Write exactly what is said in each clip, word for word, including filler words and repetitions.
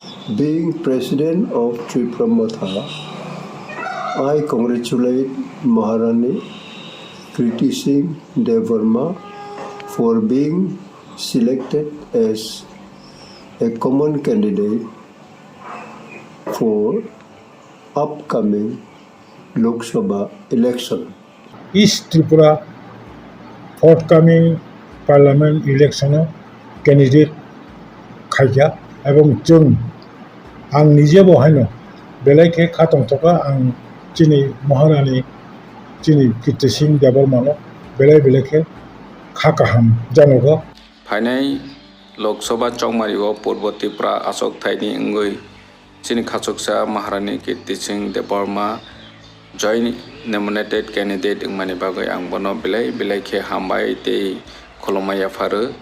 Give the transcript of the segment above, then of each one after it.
Being President of Tipra Motha, I congratulate Maharani Kriti Singh Debbarma for being selected as a common candidate for upcoming Lok Sabha election. East Tripura forthcoming parliament election o candidate khaikha, ebong chwng, ang nijebo haino belai khe kha tongthokha, ang chini Maharani, chini Kirti Singh Debbarmano belai belai khe kha kaham janogo. Phainai Lok Sabha chongmario Purbo Tripura achuk thaini wngwi chini khachuksa Maharani Kirti Singh Debbarma joint nominated candidate wngmani bagwi ang bono belai belai khe hambai tei khulumma yapharo.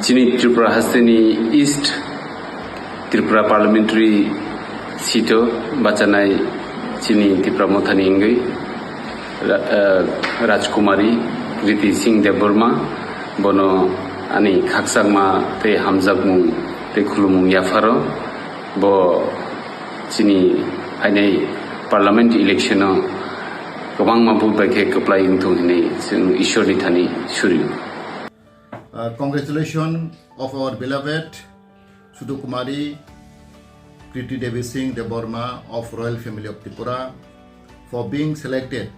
Chini Tripura hasteni East Tripura Parliamentary seat o bachanai chini Tipra Mothani wngwi Ra-, eh, Rajkumari Kriti Singh Debbarma bono ani khakchangma tei hamjakmung tei khulumung yapharo. Bo chini phainai parliament election o kwbangma vote bai khe kwplai wngthung hinwi chwng Ishwarni thani surio. Uh, congratulations of our beloved Sudukumari Kriti Devi Singh Debbarma of Royal Family of Tripura for being selected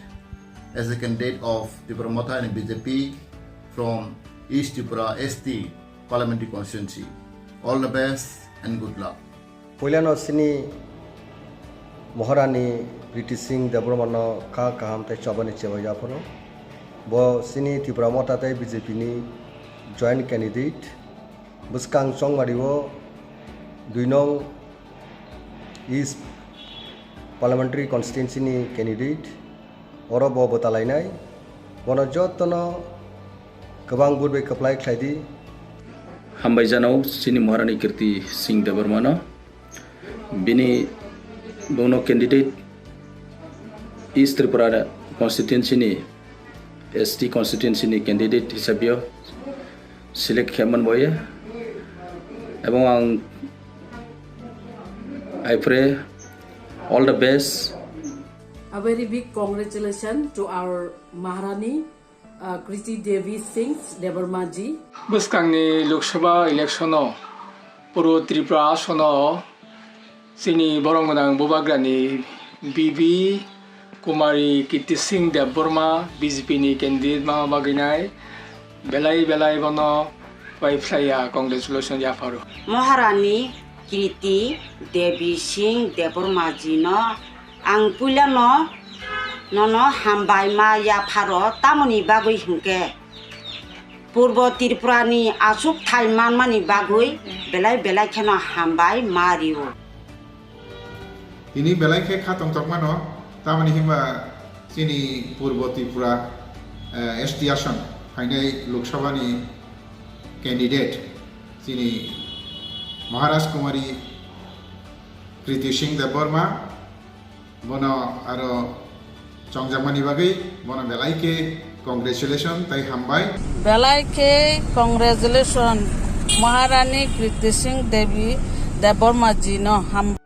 as a candidate of Tipra Motha and B J P from East Tripura S T Parliamentary Constituency. All the best and good luck. Puilano chini Maharani Kriti Singh Debbarmano kha kaham tei chobani chebaiya phano. Bo chini Tipra Motha tei B J P ni joint candidate. Bwskang chongmario dui nong East Parliamentary Constituency ni candidate. Oro bo bwtalainai. Bono jotono kwbang vote bai kwplai khlai di. Hambai jano chini Maharani Kirti Singh Debbarmano. Bini bono candidate East Tripura constituency ni, S T constituency ni candidate hisabio select khe man boya. Ebong ang, I pray all the best. A very big congratulations to our Maharani, uh, Kriti Devi Singh Debbarma ji. Bwskangni Lok Sabha election o Purbo Tripura asono chini borok gwnang bubagrani Bibi Kumari Kirti Singh Debbarma B J P ni candidate ma bagwi nai. Belai belai bono bai phlaiya, congratulations yapharo. Maharani Kriti Devi Singh Debbarma ji no ang puilano nono hambai ma yapharo, tamoni bagwi hwnkhe Purbo Tripura ni achuk thai manmani bagwi belai belai kheno hambai ma rio. Tini belai khe kha tongthok mano, tamoni himba chini Purbo Tripura, eh, S T ason phainai Lok Sabha ni candidate chini Maharaj Kumari Kriti Singh Debbarma, bono aro chongjakmani bagwi bono belai khe congratulation tei hambai. Belai khe congratulation Maharani Kriti Singh Devi Debbarma ji no ham.